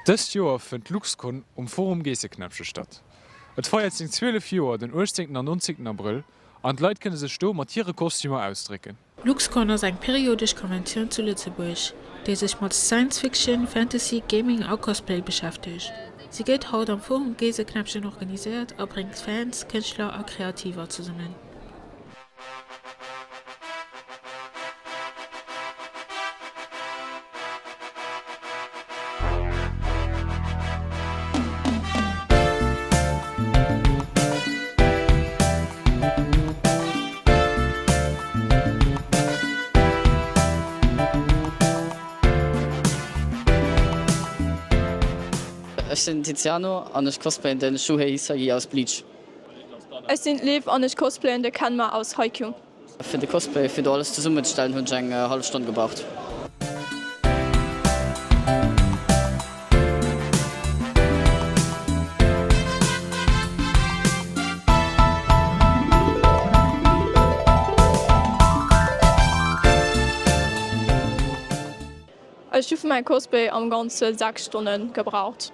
Dëst Joer fënnt d'Luxcon um Forum Geesseknäppche statt. Et feiert seng 12 Joer den 18 an 19 Abrëll an d'Leit kënne sech do mat hire Kostümer ausdrécken. LuxCon ass eng periodesch Konventioun zu Lëtzebuerg, déi sech mat Science Fiction, Fantasy, Gaming a Cosplay beschäftegt. Si gëtt haut am Forum Geeseknäppchen organiséiert a bréngt Fans, Kënschtler a Kreativer zesummen. Ech sinn den Tiziano an ech cosplayen den Shuhei Hisagi aus Bleach. Ech sinn d'Liv an ech cosplayen de Kenma aus Haikyuu. Fir de Cosplay fir do alles zesummenzestellen hunn ech eng hallef Stonn gebraucht. Ech hu fir mäi Cosplay am ganze 6 Stonne gebraucht.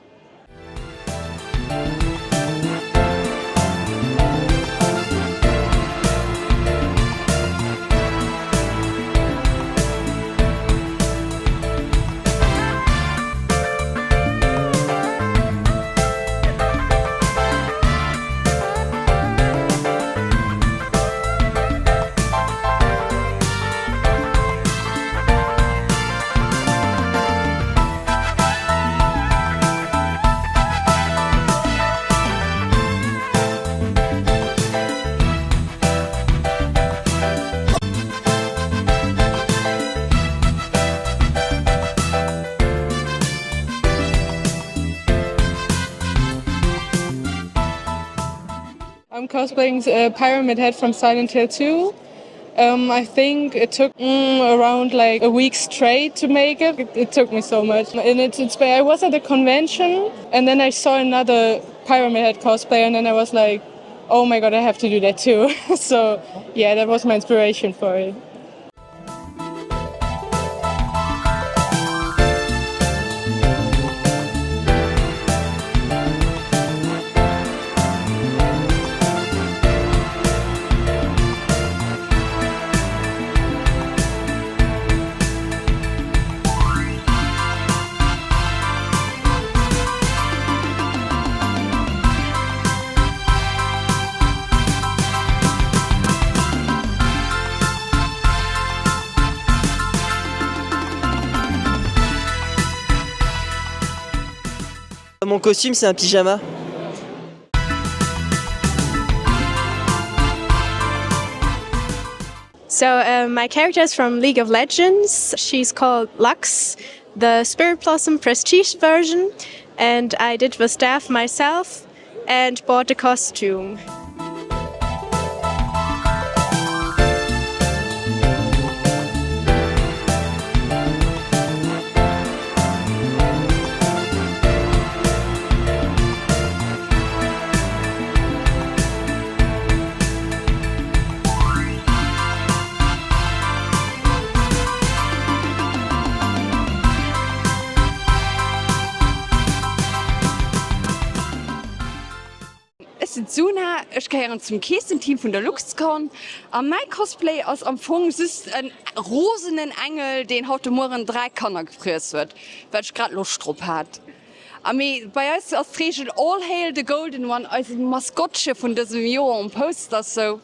I'm cosplaying a Pyramid Head from Silent Hill 2. Um, I think it took mm, around like a week straight to make it. It, it took me so much. And it's, it's I was at a convention and then I saw another Pyramid Head cosplayer and then I was like, oh my god, I have to do that too. so yeah, that was my inspiration for it. Mon costume c'est un pyjama. So uh, my character is from League of Legends. She's called Lux, the Spirit Blossom Prestige version, and I did the staff myself and bought the costume. Ech sinn d'Suna, ech gehéieren zum Keessenteam vun der Luxcon a mäi Cosplay ass am Fong just en rosenen Engel, deen haut de Mueren 3 Kanner gefriess huet, well ech grad Loscht drop hat. A mee bei eis ass d'Reegel All hail the golden one, eisen Maskottche vun dësem Joer um Poster, sou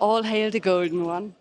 All hail the golden one.